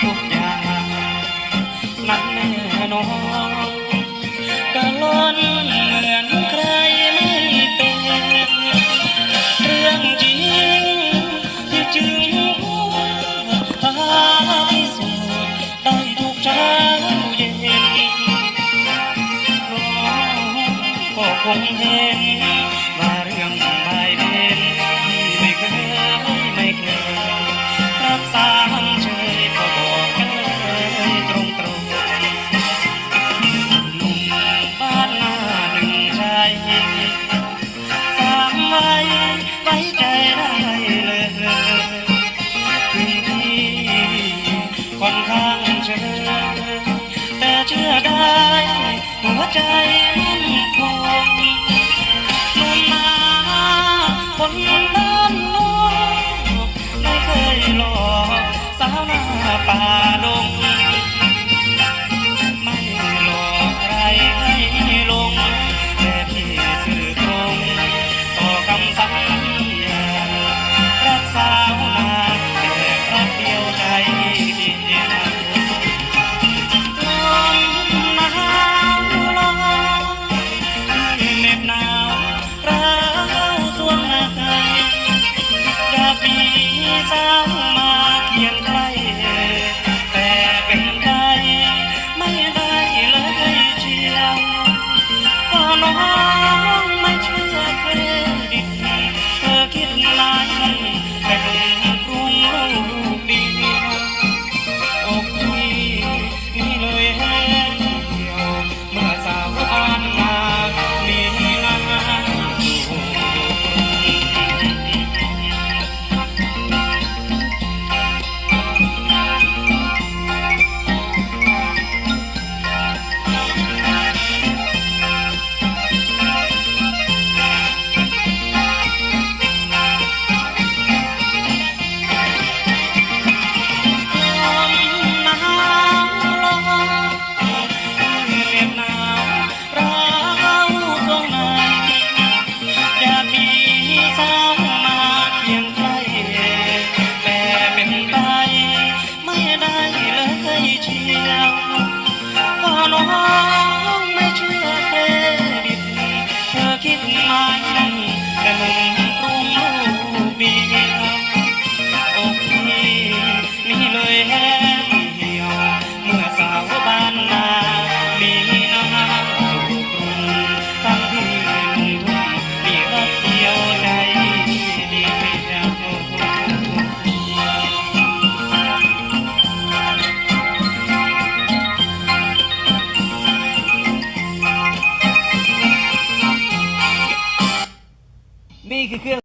ທຸກຢ່າງນັ້ນແນ່ນອນ ກະລ່ອນເໝືອນໃຄໄມ່ເປັນ ເລື່ອງຈິງທີ່ຈຶ່ງຮູ້ ພາພິສູດໄດ້ທຸກເຊົ້າເຢັນ ນ້ອງກໍຄົງເຫັນ ວ່າເລື່ອງບາຍເບັນ ທີ່ໄມ່ເຄີຍ ໄມ່ເຄີຍ ລັກສາຮັນເຊີຍ ກໍບອກກັນເລີຍຕົງໆ ໜຸ່ມບ້ານນາໜຶ່ງຊາຍ ສາມໄວ ໄວ້ໃຈໄດ້ເລີຍ ເປັນທີ່ຂ້ອນຂ້າງເຊີຍ ແຕ່ເຊື່ອໄດ້ ຫົວໃຈໝັ້ນຄົງ ໜຸ່ມນາຄົນບ້ານນອກ ໄມ່ເຄີຍຫຼອກສາວໜ້າປ່າດົງ ໄມ່ຫຼອກໃຄໃຫ້ຫຼົງ ແຕ່ທີ່ຊື່ຕົງ ຕໍ່ຄຳສັນຍາ ຮັກສາວນາແຕ່ລັກດຽວໃຈດຽວ ລົມໜາວລອຍ ທີ່ເໜັບໜາວ ລາວຊ່ວງໃນ ຢາກມີສາວມາຄຽງໃກ້ ແຕ່ເປັນໄປໄມ່ໄດ້ເລີຍຈຽວ ກໍນ້ອງໄມ່ເຊື່ອເຄຣດິດ ເທີຄິດໄປແຕ່ເປັນລຸງລູກດຽວ ອົກນີ້ ນີ້ເລີຍແຮງດຽວ ເມື່ອສາວບ້ານນາມີງານ ຢາກມີສາວມາຄຽງໃກ້ ແຕ່ເປັນໄປໄມ່ໄດ້ເລີຍຈຽວ ກໍນ້ອງໄມ່ເຊື່ອເຄຣດິດ ເທີຄິດໝາຍໝັ້ນແຕ່ໜຸ່ມກຸງລູກດຽວ ອົກນີ້ ນີ້ເລີຍແຫ້ງຫ່ຽວ ເມື່ອສາວບ້ານນາມີນາມສູ່ກຸງ ທັງທີ່ໜຸ່ມທຸ່ມມີຮັກດຽວໃຈດຽວ. ນີ້ຄືເຄື່ອງ